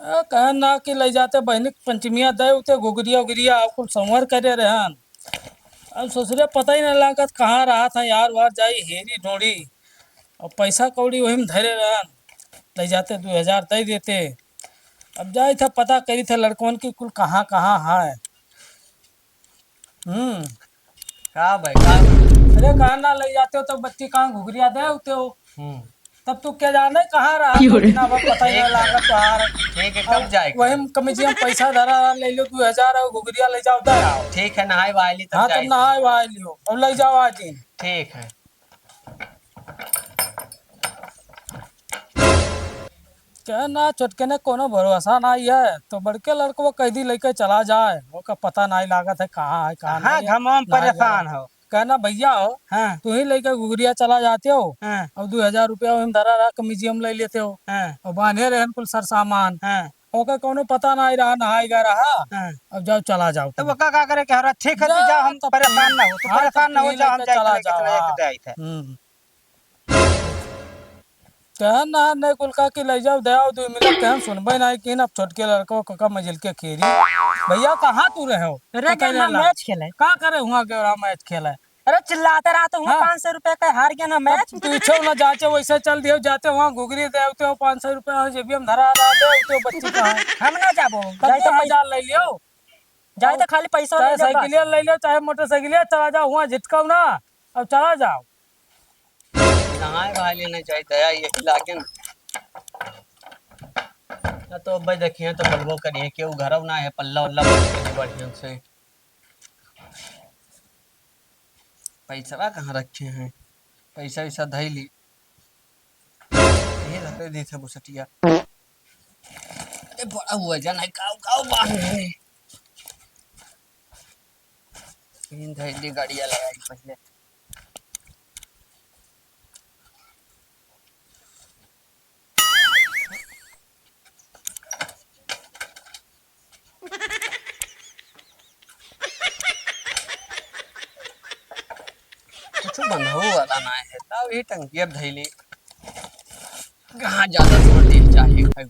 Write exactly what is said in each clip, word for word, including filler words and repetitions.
आ, कहन ना कि लइ जाते बहिनी के पंचमिया दे उते घुघरिया उघरिया, अब कुल संवर करे रहन। अब ससुरे पता ही नहीं लागत कहाँ रहत है, यार वार जाई हेरी ढूंढी। और पैसा कौड़ी वही में धरे रहन, लइ जाते दो हजार दे देते। अब जाई था पता करी थे लड़कवन की कुल कहाँ कहाँ है। हम्म। का भाई, का? अरे, कहाँ ना लइ जाते हो, तब बच्ची कहाँ घुघरिया दे होते हो। हम्म। तब तू क्या जाने कहाँ रहा, क्यों रे? इतना वक्त पता ही नहीं ठीक है। लागत यार। ठीक है, कब अब जाए के? वही में कमीजिया में पैसा धरा रहा, ले लो दो हजार और घुघरिया ले जाओ, दे आओ। ठीक है, नहाए वहाए ली, तब हाँ, तब जाए के। नहाए वहाए लियो, और ले जाओ आज ही। ठीक है। कहे ना, छोटके ने कोनो भरोसा नाई है, तो बड़के लड़कवा कह दी लेके चला जाए, ओका पता नाई लागत है कहाँ है, कहाँ हाँ, नाई है, घमवा में नाई परेशान जाए। हो। कहे ना, भैया हो, हाँ। तू ही लेके घुघरिया चला जाते हो, हाँ। और दो हजार रुपया वही में धरा रहा, कमीजिया में ले लेते हो, हाँ। और बांधे रहन कुल सर सामान, हाँ। ओका कोनो पता नाई रहा, नहाए गया रहा, हाँ। अब जाओ चला जाओ तब तुम। ओका का करे के हमरा, ठीक है, तू जा, जा, हम तब परेशान ना हो, तू हाँ, परेशान तब ना तू हो, ही जा, हम लेके जाए चला के लेके जाओ, चला हाँ। जाए के। हम्म। कहन ना, नहीं कुल का कि लइ जाओ, दे आओ, दो मिनट कहन सुनबे नहीं किन, अब छोटके लड़को को का मजिल के खेरी। भैया, कहाँ तू रहे हो? अरे, पता गया नहीं ना लगा। मैच खेले। का करे हुआ के रहा मैच खेले? अरे, चिल्लाते रहते हुआ, हाँ। पाँच सौ रुपया का हार गया ना मैच। तब पीछे ना जाते, वैसे चल दियो, जाते हुआ घुघरी दे, उते पाँच सौ रुपया हो, जेबिया में धरा रहा दे, उते बच्ची का है। हम ना जाबो, तब जाए तो तो पैसा हजार ले लियो। जाए तो खाली पैसा चाहे ले जाओ, बस। साइकिलिया ले लियो, चाहे मोटरसाइकिलिया चला जाओ, हुआ झिटकाओ ना, अब चला जाओ। नहाए वहाए लेने जाई दया यही लागे न। ना तो अब देखिए तो बोलबो करिए कि वो घरव ना है, पल्ला उल्ला बंद करिए बढ़िया से। पैसवा कहाँ रखे हैं? पैसा वैसा धई ली। ये धरे दी थे बुसटिया। ए, बड़ा वजन है, काऊ, काऊ बांध है। इन धइली गाड़िया लगाई पहिले। कुछ बंधऊ वाला ना है, तब ही टंकी अब धइली। कहाँ ज्यादा जोर दिल चाहिए भाई।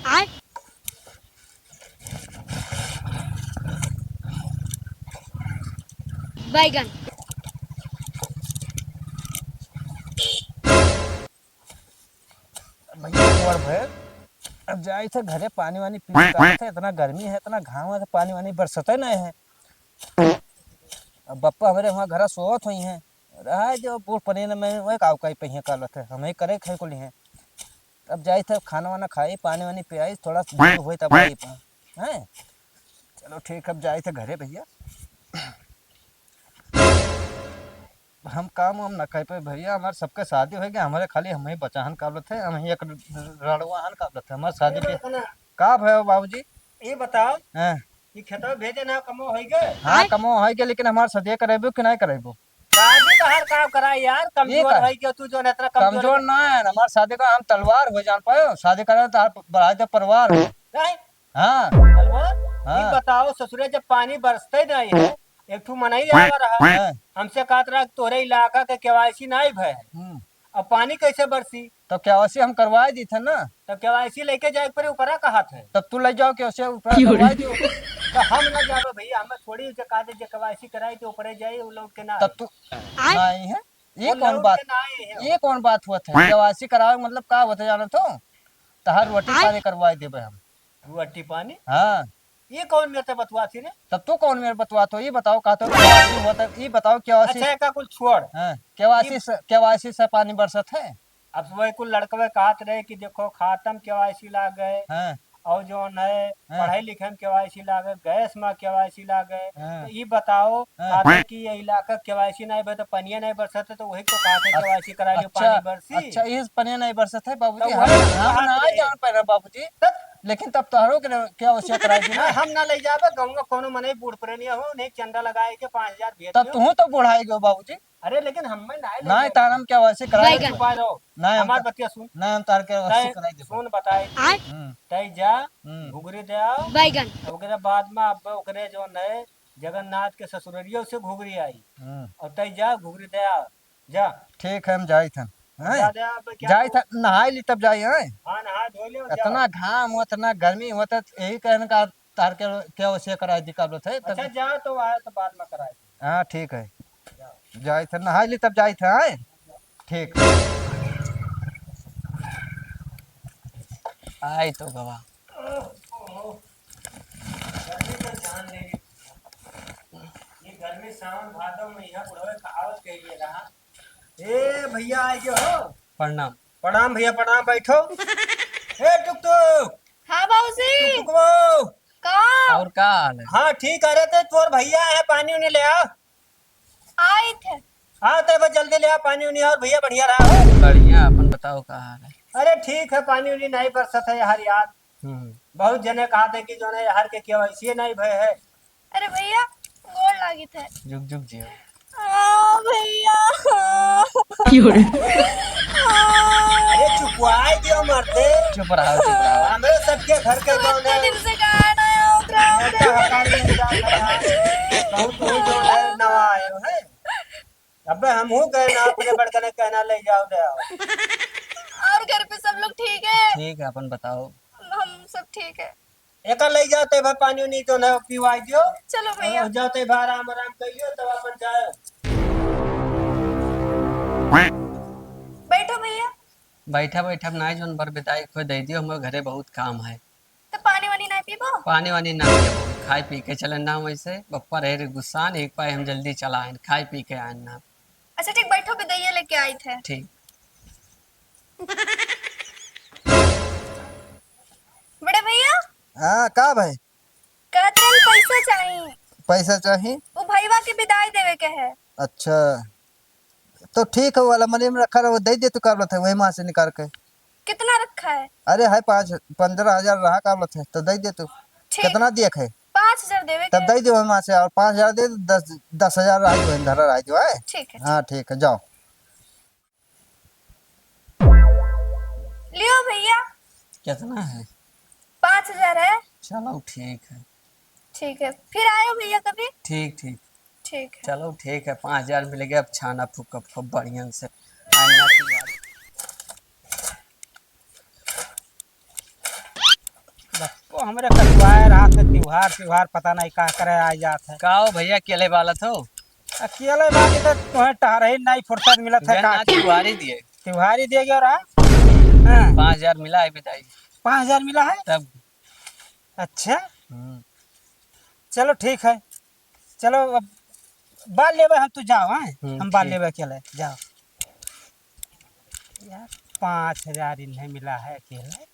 आय। बैगन। भैया, एक बार भैया, अब जाई थे घरे, पानी वानी पी के आए थे। इतना गर्मी है, इतना घाम है, तो पानी वानी बरसते नहीं है। अब बप्पा हमरे वहाँ घरा सोवत होइहैं, रहा जो बूढ़ पनेन में वह काव काई पहिया कालत है, हम ही करे खाए को लिहे। अब जाई थे खाना वाना खाई, पानी वानी पियाई, थोड़ा सा दूर होई तब आई पा-, हैं? चलो ठीक, अब जाई थे घरे भैया। हम काम वाम ना कर पाए भैया, हमारे सबके शादी हो गया, हमारे खाली हम ही बचाहन काबलत है, हम ही एक रड़ुआहन काबलत है, हमारे शादी ये पे बात ना। का भयो बाबूजी? ये बताओ, हाँ। ये खेतवा भेजे ना, कमो होई गए? हाँ, आय। कमो होई गए, लेकिन हमार शादी करेबो कि नहीं करेबो? शादी तो हर काम कराई यार, ये कमजोर का? होई गयो तू, जो इतना कमजोर कमजोर है। ना है, हमार शादी का हम तलवार हो जान पायो, शादी करे तो आप बढ़ाई दे परिवार। नहीं? हाँ। तलवार? हाँ। ये बताओ ससुरे, जब पानी बरसते नहीं है, एक ठू मनई आवा रहा। हाँ। हमसे कहत रहा कि तोरे इलाका के केवाईसी नहीं भय है। हम्म। अब पानी कैसे बरसी? तब केवाईसी हम करवाए दी थे ना। तब केवाईसी लेके जाए के पड़े, ऊपरा कहत है। तब तू ले जाओ केवाईसी ऊपरा क्यों रे? करवाए दियो। तो हम ना जाबे भैया, हमें थोड़ी जे कहा दे जे केवाईसी कराई दे, ऊपरे जाई, वो लौट के ना तब आई। तू आय? ना आई है? ये वो कौन लौट बात, के ना आई है। ये कौन बात हुआ था? केवाईसी करावे मतलब का होता जाना तो? तहार रोटी आय? पानी करवाए देबे हम। रोटी पानी? हाँ। ये कौन मेरे से बतुआ थी रे? तब तू कौन मेरे बतुआ तो? ये बताओ, कहा तो केवाईसी हुआ था, ये बताओ केवाईसी। अच्छा, एका कुल छोड़। हाँ, केवाईसी ये से, केवाईसी से पानी बरसत है? अब वही कुल लड़कवे कहत रहे कि देखो, खातम केवाईसी लाग गए, हाँ। और जौन है, हाँ। पढ़ाई लिखाई में केवाईसी लाग गए, गैस में केवाईसी लाग गए, हाँ। तो ये बताओ, हाँ। कहते कि ये इलाका केवाईसी नहीं बे, तो पनिया नहीं बरसत है, तो वही तो कहते अच्छा, केवाईसी करा लियो, अच्छा, पानी बरसी। अच्छा, ये पनिया नहीं बरसत है, बाबूजी, तो हम, वही हम बात ना है। जान पाए ना, बाबूजी। तब लेकिन तब तोहरो के केवाईसी कराई दी ना। ना, हम ना ले जाबे, गाँव में कोनो मनई बूढ़ पुरनिया हो, उन्हें चंदा लगाए के पाँच हजार भेज तब दियो। तू तो बुढ़ाई गयो बाबूजी। अरे, लेकिन हम में ना ले नहीं, जाओ। तार हम केवाईसी कराई बैगन। दे। चुपा रहो। नहीं, हम हमार तो, बतिया सुन। नहीं, हम तार केवाईसी तय कराई दे। सुन बताए। आय। हम्म। तय जा, हम्म। घुघरी दे आओ। बैगन। ओकरे बाद में अब ओकरे जो नए जगन्नाथ के ससुररियो से घुघरी आई। हम्म। और तय जा, घुघरी दे आओ। जा। ठीक है, हम जाई थन। हैं? जा दे, अब क्या जाई करूँ? था, नहाई ली तब जाई, हैं? हाँ, नहा धो ले, जाओ। इतना घाम होत, इतना गर्मी होत, यही कहन का तार के, के ओसे कराई दी का बोलत है, तब अच्छा, जा तो आए तो बाद में कराई दी। हाँ, ठीक है। जाओ। जाई था, नहाई ली तब जाई था, हैं? ठीक। आई तो गवा। ओहो, गर्मी तो जान ले ली। ये गर्मी सावन भादो में यहाँ बुढ़वे कहावत कह दिया रहा। ए भैया, आ गए हो? प्रणाम। प्रणाम भैया, प्रणाम, बैठो। ए टुकटुक। हाँ बाबूजी। टुकटुकवा। का? और का हाल है? हाँ ठीक, अरे तो तोर भैया है, पानी उनी ले आ। आई थे। हाँ तो बस जल्दी ले आ पानी उनी, और भैया बढ़िया रहा हो? बढ़िया, अपन बताओ का हाल है? अरे ठीक है, पानी उनी नहीं बरसत है यार, यार। हम्म। बहुत जने कहा थे कि जो है यार के केवाईसी नहीं भय है। अरे भैया, गोड़ लागित है। जुग जुग जियो। हाँ भैया। क्यों रे? अरे चुपवाई दियो मर्दे। चुप रहो, चुप रहो। हमरे सबके घर के कौन है? दिन से गाना है, ओकरा, ओकरा। बहुत, बहुत जो है नवा आए हो, हैं? अबे हमहू गए ना, अपने बड़कने कहना ले जाओ, ले आओ। और घर पे सब लोग ठीक है? ठीक है, अपन बताओ। हम सब ठीक है। एका ले जाते भाई, पानी उनी तो ना पिवाई दियो। चलो भैया। और जाते भाई, आराम, आराम कर लियो, तब अपन जाए। बैठो भैया। बैठा, बैठा, ना जोन बर बिदाई खोई दे दियो, हमरे घरे बहुत काम है। तो पानी वानी ना पीबो? पानी वानी ना पीबो, खाए पी के चले ना वैसे। बप्पा रहे रे गुस्सान, एक पाए हम जल्दी चला आएन, खाए पी के आएन ना। अच्छा ठीक, बैठो, बिदाइये लेके आई थे। ठीक। बड़े भैया। हाँ, का भाई? कहत रहन पैसा चाही। पैसा चाही? वो भईवा के बिदाई देवे के है। अच्छा, तो ठीक है, वाला मनी में रखा रहो, दे दे तू, का बोलत है, वही माँ से निकाल के। कितना रखा है? अरे है पाँच, पन्द्रह हजार रहा, का बोलत है, तो दे दे तू। ठीक। कितना दिए है? पाँच हजार देवे तब के। दे दे वही माँ से, और पाँच हजार दे दे, दस, दस हजार रहा जो है, धरा रहा जो है। ठीक है, हाँ, ठीक। ठीक है, जाओ। लियो भैया। कितना है? पाँच हजार है। चलो ठीक है। ठीक है, फिर आयो भैया कभी। ठीक, ठीक। ठीक है। चलो ठीक है, पाँच हजार मिल गया, अब छाना फूका खूब बढ़िया से। अन्ना की बात। बप्पो हमरे कटवाए रहा थे, त्योहार, त्योहार पता नहीं का करे आ जात है। का हो भैया, अकेले बालत हो? अकेले बालत तो तुम्हें टहरही नहीं फुर्सत मिलत है का? त्योहारी दिए। त्योहारी दिए गया रहा? हाँ। पाँच हजार मिला है बिदाई। पाँच हजार मिला है? तब। अच्छा। हम्म। चलो ठीक है, चलो अब बाल लेबे हम, तू जाओ, हैं? हम्म, हम बाल ठीक। लेबे अकेले, जाओ। यार, पाँच हजार इन्हें मिला है अकेले।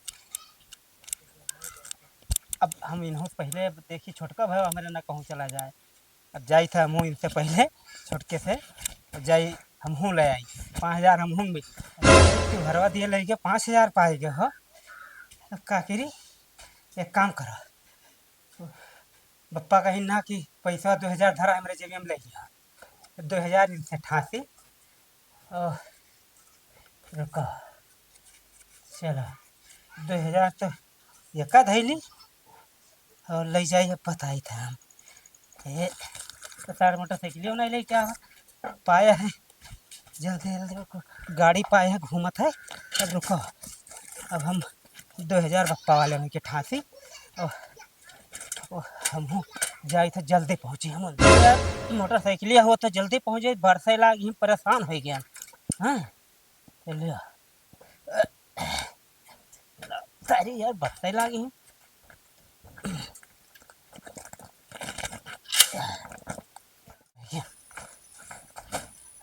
अब हम इन्हों पहले, अब देखी, छोटका भाई हमारे ना कहूँ चला जाए। अब जाई था हमहूँ इनसे पहले, छोटके से, अब जाई हमहूँ ले आई, पाँच हजार हमहूँ मिल। तू घरवा दिए लेके पाँच हजार पाए गए हो, अब का करी? एक काम करो, बप्पा कहीं ना कि पैसा दो हजार धरा हमरे जेबी में ले लिया, दो हजार इनसे ठासी। ओह, रुको, चलो, दो हजार तो एका धैली और ले जाइए, बताई था हम। ए, तो सार मोटरसाइकिल नहीं लेके आवा, पाया है, जल्दी जल्दी रुको, गाड़ी पाया है, घूमत है। अब रुको, अब हम दो हजार बप्पा वाले में के ठासी। ओह, ओह, हमहू जाई तो जल्दी पहुँची हम। मोटरसाइकिलिया हो तो जल्दी पहुँच जाई, बरसे लाग ही परेशान हो गया। हाँ, चलियो। अरे यार, बरसे लाग ही।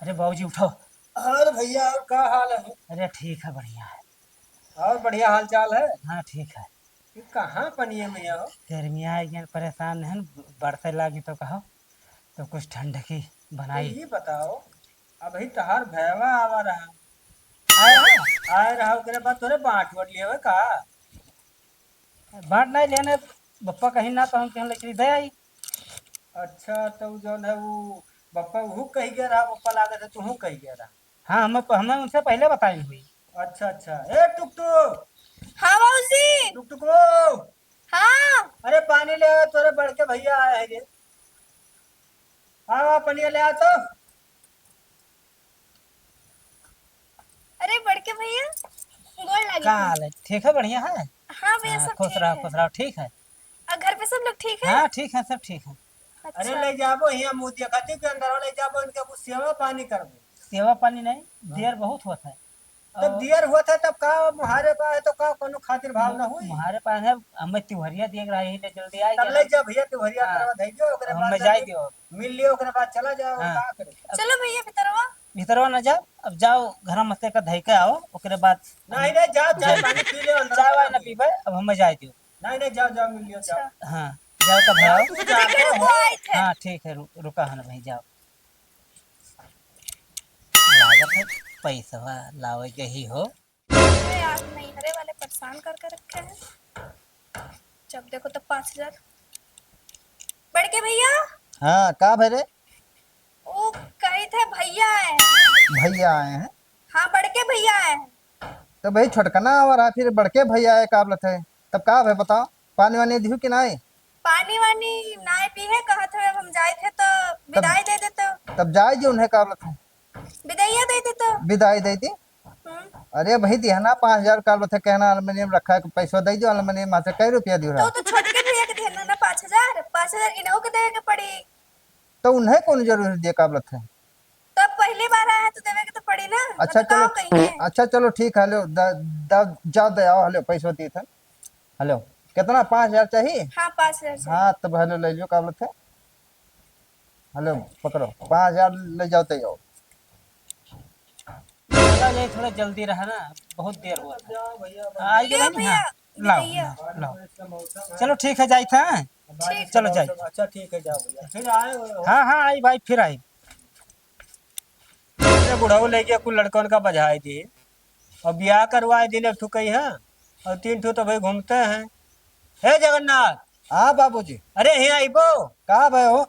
अरे बाबूजी, उठो। अरे भैया, और का हाल है? अरे ठीक है, बढ़िया है। और बढ़िया हाल चाल है? हाँ, ठीक है। ये कहाँ पनिया में हो? गर्मिया है, परेशान है, बरसे लागी तो कहो, तो कुछ ठंड की बनाई। तो ये बताओ, अभी तहार भैवा आवा रहा। आए रहा? आए रहा, ओकरे बाद तोरे बाँट वट लिया हुए का? बाँट नहीं लेने, बप्पा कहीं ना तो हम कहीं लकड़ी दे आई। अच्छा, तो उ जौन है, उ बप्पा उहू कही गया रहा, बप्पा लागत है, तुहू कही गया रहा। हाँ, हम, हमें उनसे पहले बताई हुई। अच्छा, अच्छा। ए, टुकटुक! हाँ, बाबूजी। टुकटुको! हाँ। अरे, पानी ले आ, तोरे बड़के भैया आए हैं गे। हाँ, हाँ, पनिया ले आ तो। अरे बड़के भैया, गोड़ लागे का भैया। हाल है? ठीक है, बढ़िया है। हाँ भैया, हाँ, सब खुश ठीक रहो, है। खुश रहो, ठीक है। और घर पे सब लोग ठीक है? हाँ, ठीक है, सब ठीक है। अच्छा। अरे ले जाबो हियाँ मुँह देखा थी कि अंदर ले जाबो, इनके कुछ सेवा पानी करबो। सेवा पानी नहीं, हाँ। देर बहुत होत है। तब और देर होत है, तब का मुहारे पा है तो का कोनो खातिर भाव न हुई? मुहारे पा है, हमें तिवहरिया देख रहा है, ले जल्दी आ तब गया। ले जा भैया, तिवहरिया हाँ। करवा धई दियो, ओकरे हम बाद में जाए जाके दियो। मिल लियो, ओकरे बाद चला जाओ, हाँ। का करे? चलो भैया भीतरवा। भीतरवा न जाओ, अब जाओ घर में से का धई के आओ, ओकरे बाद नहीं, नहीं, जाओ, चाय जाए। पानी पी ले, अंदर चाय वाय न पीबे, अब हमें जाए दियो। नहीं, नहीं, जाओ, जाओ, मिल लियो, जाओ। अच्छा। हाँ, जाओ तब जाओ। तू जाओ। रुको, आई थे। हाँ, ठीक है, रु-, रुका है ना भाई, जाओ। लागत है पैसवा लावे के ही हो। अरे यार, नैहरे वाले परेशान करके रखे हैं। जब देखो तब पाँच हजार। बड़के भैया। हाँ, का भय रे? वो कही थे भैया आए हैं। भैया आए हैं? हाँ, बड़के भैया आए हैं। तो भाई छोटकना आवा रहा, फिर बड़के भैया आए का बोलत है? तब का भय बताओ, पानी वानी दिहू कि नाई? पानी वानी नाई पी है, कहत है अब हम जाए थे तो तब, विदाई दे देते। तब जाए जी उन्हें का बोलत है? विदाइया दे देते। विदाई दे दी। हम्म। अरे भाई दिहना पाँच हजार का बोलत है, कहना अलमनियम रखा है, पैसा दे दो, अलमनियम में से कई रुपया दियो तो, रहा? तो छोटके भैया के दिहना ना पाँच हजार, पाँच हजार इनहू के देवे के पड़ी। तो उन्हें कौन जरूरी दिए का बोलत है? तब पहली बार आया है तो देवे के तो पड़ी ना, अच्छा, ना तो का चलो, कही है? अच्छा, चलो, ठीक है, लो, द-, द-, जाओ, दे आओ, हेलो, पैसा दिए थे। हेलो, कितना? पाँच हजार चाहिए? हाँ, पाँच हजार चाहिए। हाँ, तब हेलो, ले लो, का बोलत है? हेलो, पकड़ो, पाँच हजार ले जाओ, दे आओ। चला जाए, थोड़ा जल्दी रहा ना, बहुत देर हुआ था। जाओ भैया, हाँ, आई लियो गया नहीं? भैया, हाँ, लाओ, बिदाइया। लाओ, लाओ। चलो, ठीक है, जाई था। ठीक। चलो, जाई। अच्छा, ठीक है, जाओ भैया। फिर आए हो? हाँ, हाँ, आई भाई, फिर आई। अरे बुढ़ऊ लेके कुल लड़कन का बजाए दे, और ब्याह करवाए दिन एक ठो कही है, और तीन ठो तो भाई घूमते हैं। हे जगन्नाथ। हाँ बाबूजी। अरे हियाँ आइबो। का भाई हो?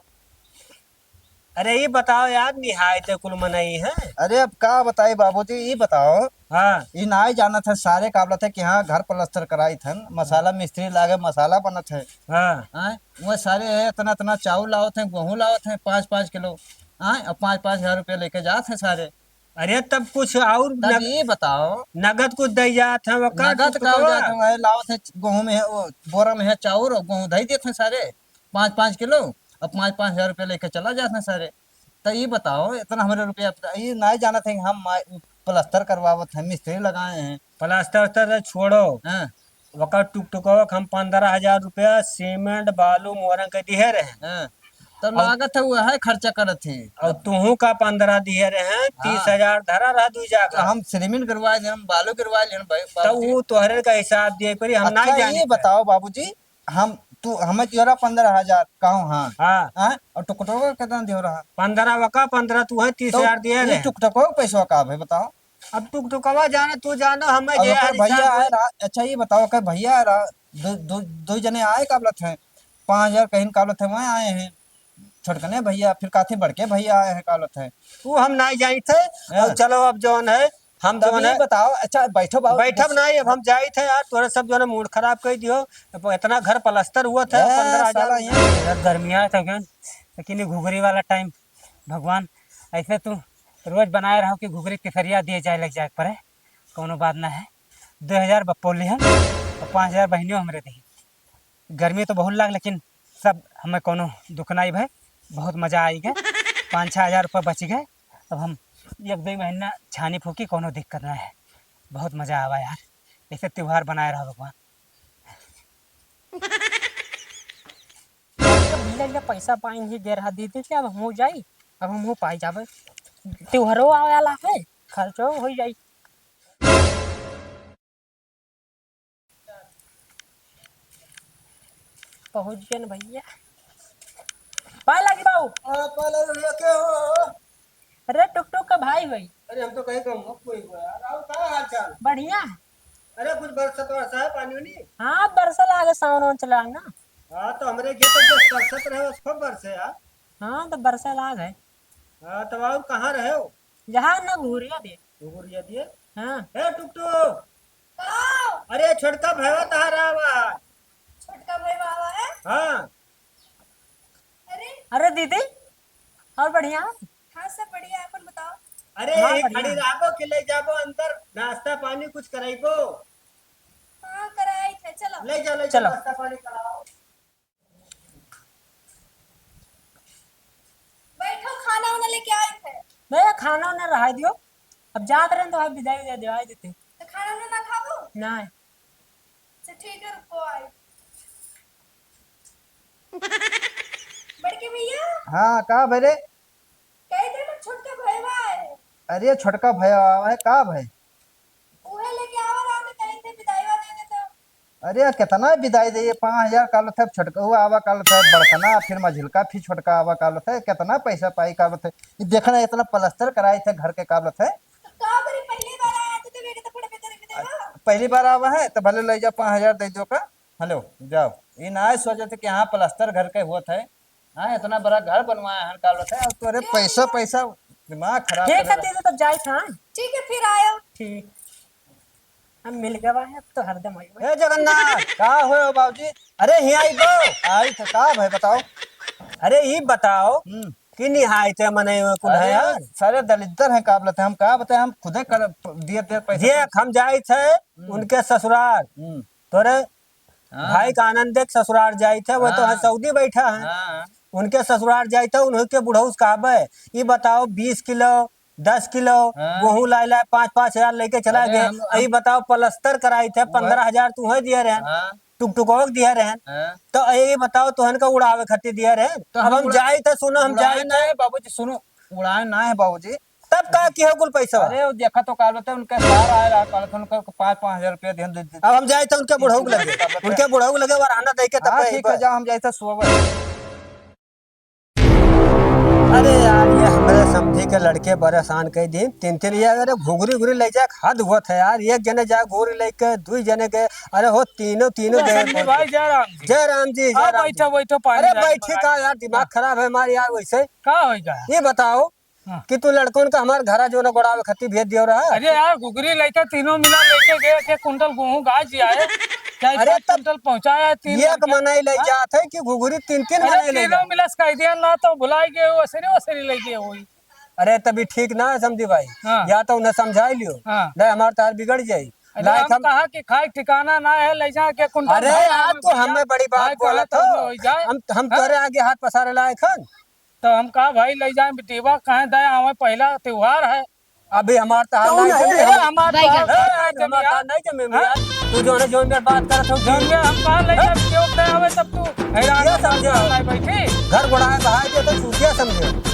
अरे ई बताओ यार, निहायते कुल मनई है। अरे अब का बताई बाबूजी, ई बताओ। हाँ। ई नाई जानत है सारे का बोलत है कि हाँ घर पलस्तर कराई थन, मसाला मिस्त्री लागे, मसाला बनत है। हाँ। हाँ, वो सारे है इतना इतना चाउर लावत हैं, गेहूँ लावत हैं पाँच पाँच किलो। हाँ, अब पाँच पाँच हजार रुपया लेके जात हैं सारे। अरे तब कुछ और तब नग-, ये बताओ। नगद कुछ दे जात हैं, वो का नगद कुछ का हो तो जात है, वही लावत है गेहूँ में है, वो बोरा में है चाउर और गेहूँ धई देत हैं सारे पाँच पाँच किलो, अब पाँच पाँच हजार रुपया लेके चला जात हैं सारे। तो ये बताओ, इतना हमरे रुपया, ये नाई जानत है कि हम मा-, प्लास्टर करवावत हैं, मिस्त्री लगाए हैं। प्लास्टर उस्तर तो छोड़ो। हाँ। ओकर टुकटुकवा के हम पन्द्रह हजार रुपया सीमेंट, बालू, मोरंग के दिहे रहे। हाँ। तो और लागत है, वह खर्चा करत है। और तुहू का पन्द्रह दिहे रहे, हाँ। तीस हजार धरा रहा दुई जागा। तो हम सीमेंट गिरवा लेन, हम बालू गिरवा लेन भाई, तो बाबूजी। वो तोहरे का हिसाब दिए पड़ी, हम अच्छा, नहीं जाने ये का। बताओ बाबूजी, हम, तू हमें दियो रहा पन्द्रह हजार, कहूँ हाँ। हाँ। हाँ? और टुकटुका कितना दियो रहा? पन्द्रह वका, पन्द्रह तू है, तो तीस हजार दिए ई रहे। टुकटुका के पैसवा का भाई बताओ? अब टुकटुकवा जाने, तू जानो, हमें अब जे ओकर हाल भैया हिसाब आए है। रहा, अच्छा ये बताओ, ओकर भैया आए रहा, दो, दो, दो जने आए का बोलत हैं, पाँच हजार कहीं का बोलत है, वहाँ आए हैं। छोटकने भैया, फिर काथे बड़के भैया आए हैं, का बोलत है? ऊ हम नाई जाइत है। हाँ। और चलो, अब जौन है, हम तब जौन ये है, बताओ, अच्छा, बैठो बाबू, बैठब बस। नाई, अब हम जाइत है यार, तोरा सब जौन है मूड खराब कर दियो। अब इतना घर पलस्तर हुआ था, ए, पन्द्रह हजार साला, यहाँ गर्मिया था क्या? लेकिन ये घुघरी वाला टाइम, भगवान, ऐसे तू रोज बनाए रहो कि घुघरी केसरिया दिए जाए, लग जाए परे, कौनो बात ना है। दो हजार बप्पो लिहन और पाँच हजार बहिनियों हमरे दही। गर्मी तो बहुत लाग, लेकिन सब हमें कोनो दुख नाई भय, बहुत मजा आई गए। पाँच छः हजार रुपये बच गए। अब हम एक दो महीना छानी फूकी, कोनो दिक्कत ना है। बहुत मजा आवा यार, ऐसे त्योहार बनाए रहो भगवान। भैया, ये पैसा पाइन ही दे रहा दीदी, क्या अब हमहू जाई? अब हमहू पाई जाबे, त्योहारो आवे वाला है, खर्चो हो जाई। पहुँच गए न भैया। पाए लागी बाबू। हाँ, पाए लागी भैया, के हो? अरे टुकटुक का भाई भाई। अरे हम तो कहीं का मत कोई को यार। और का हाल चाल? बढ़िया। अरे कुछ बरसात वरसा है, पानी वानी? हाँ, बरसा लागे, सावन वावन चला ना। हाँ, तो हमरे घर तो बस बरसात रहे, बस खूब बरसे यार। हाँ, तो बरसा लाग है। हाँ, तब और कहाँ रहे हो? जहाँ ना घुघुरिया दिए। घुघुरिया दिए? हाँ। ए, टुकटुक। का? अरे, छोटका भैया तहार आवा। छोटका भैया आवा है? हाँ। अरे। अरे दीदी, और बढ़िया? हाँ, सब बढ़िया, अपन बताओ। अरे, हाँ, ये बढ़िया। खड़ी रहबो कि ले जाबो अंदर, नाश्ता पानी कुछ कराइबो? हाँ, कराई थे, चलो। ले जाओ, ले जाओ, चलो। नाश्ता पानी कराओ। बैठो, खाना उना लेके आई थे। नहीं, खाना उना रहा दियो। अब जात रहे तो आप विदाई दे दियो, आई देते। तो खाना उना ना खाबो? नहीं। अच्छा, ठीक है, रुको, आई। बड़के भैया। हाँ, का भरे? कह दे ना, छोटका भैया है। अरे, छोटका भैया आवा है, का भय? उहे लेके आवा रहा, तो कहीं से विदाई दे देता। अरे, कितना विदाई दे, ये पाँच हजार काल थे, छोटका हुआ आवा काल थे, बड़कना, फिर मझिलका, फिर छोटका आवा काल थे, कितना पैसा पाई काल थे। ये देखना, इतना प्लास्टर कराई थे घर के काल थे। तो का करी, पहली बार आया तो, तो बेटा तो फड़ पे तेरे विदाई। पहली बार आवा है, तो भले ले जाओ, पाँच हजार दे दो का। हेलो, जाओ। ये ना सोचे थे कि हाँ, प्लास्टर घर के हुआ थे। हाँ, इतना बड़ा घर बनवाया है, काल थे, अब तोरे पैसा, पैसा, दिमाग खराब ठीक है, कर दीदी, तब जाए था। ठीक है, फिर आयो। ठीक। हम मिल गवा है, अब तो हरदम आई। हे जगन्नाथ, का होयो बाबूजी? अरे, हियाँ आई दो। आई तो का भाई बताओ? अरे, ई बताओ हम्म। कि निहायते मनई कुल है अरे, यार। सारे दलिद्दर हैं, का बोलते हैं, हम का बताए, हम खुदे कर दिए, दिए पैसा। देख, हम जाइत है हम्म। उनके ससुराल। हम्म। तोरे हाँ। भाई का आनंद देख ससुराल जाइत है, वो तो हाँ। है सऊदी बैठा है। हाँ। उनके ससुराल जाइत है, उन्हीं के बुढ़ऊ से कहबे, ई बताओ बीस किलो, दस किलो हाँ। गेहूं लाए लाए पाँच पाँच हजार लेके चला अरे गए। हम, अब ई बताओ प्लास्टर कराइत है, वो पन्द्रह हजार तू है दिए रहन, हाँ। टुकटुकवा के दिए रहन। हाँ। तो ई बताओ तोहन का उड़ावे खातिर दिए रहन। तो अब हम हम उड़ा-, जाइत है, सुनो, हम उड़ाए जाइत ना है। है बाबूजी, सुनो, उड़ाए ना है बाबूजी। तब का किहो कुल पैसा? अरे, वो देखा तो काल बता, उनके सार आए रहा, काल थे उनका पाँच, पाँच हजार रुपया दिहन, दे, दे। अब हम जाइत है उनके बुढ़ऊ के लगे, उनके बुढ़ऊ के लगे वरहाना दे के तब हाँ, ये ठीक है, बा- जाओ, हम जाइत है सोवे। अरे यार, ये हमरे समधी के लड़के परेशान कई दिन, तीन, तीन, ये अरे घुघरी, घुघरी ले जाए, हद होत है यार, एक जने जाए घुघरी लेके, दुई जने गए, अरे हो, तीनों, तीनों अरे गए। समधी भाई, जय राम जी। जय राम जी, जय हाँ, राम बैठो, जी। बैठो, पानी अरे लाए बैठी मंगाए। का यार, दिमाग हाँ। खराब है हमारे यार वैसे। का होई का? ये बताओ, हाँ। कि तू लड़कन का हमार घरा जो ना गोड़ावे खातिर भेज दियो रहा। अरे यार, घुघरी लइके तीनों मिला लेके गए, एक एक कुंटल गेहूं गाज जिया है, चाहे अरे पाँच तब कुंटल पहुंचाया है, तीन एक लड़के। मनई ले हाँ? जात है कि घुघरी तीन तीन अरे मनई ले तीनों जात। मिला से कह दिया ना तो भुलाई गए, ओसरी ओसरी ले गए होई। अरे तभी ठीक ना है समधी भाई, हाँ। या तो उन्हें समझाई लियो, हाँ। नहीं हमार तार बिगड़ जाई। अरे लायक हम हम कहा कि खाए ठिकाना ना है, ले जा के कुंटल अरे भर यार, आवे तू भैया, हमें बड़ी बात खाए बोला पीछे तो। हो जाए। हम, हम हाँ? तोरे आगे हाथ पसारे लायक हन। तो हम कहा भाई ले जाए बिटिया, कहे दे आवे, पहला त्योहार है। अभी हमार तार तो नहीं ना जमे। अरे हमार भाई तार का? नहीं जमे हमार यार। तार नहीं जमे हाँ? यार। तू जो है जोन में बात करत हो जौन में हम कहा ले हाँ? जाए, क्यों दे आवे तब तू हैरान ये होता समझो। है, नहीं बैठी। घर गोड़ाए बहाए दे तो चूतिया समझो।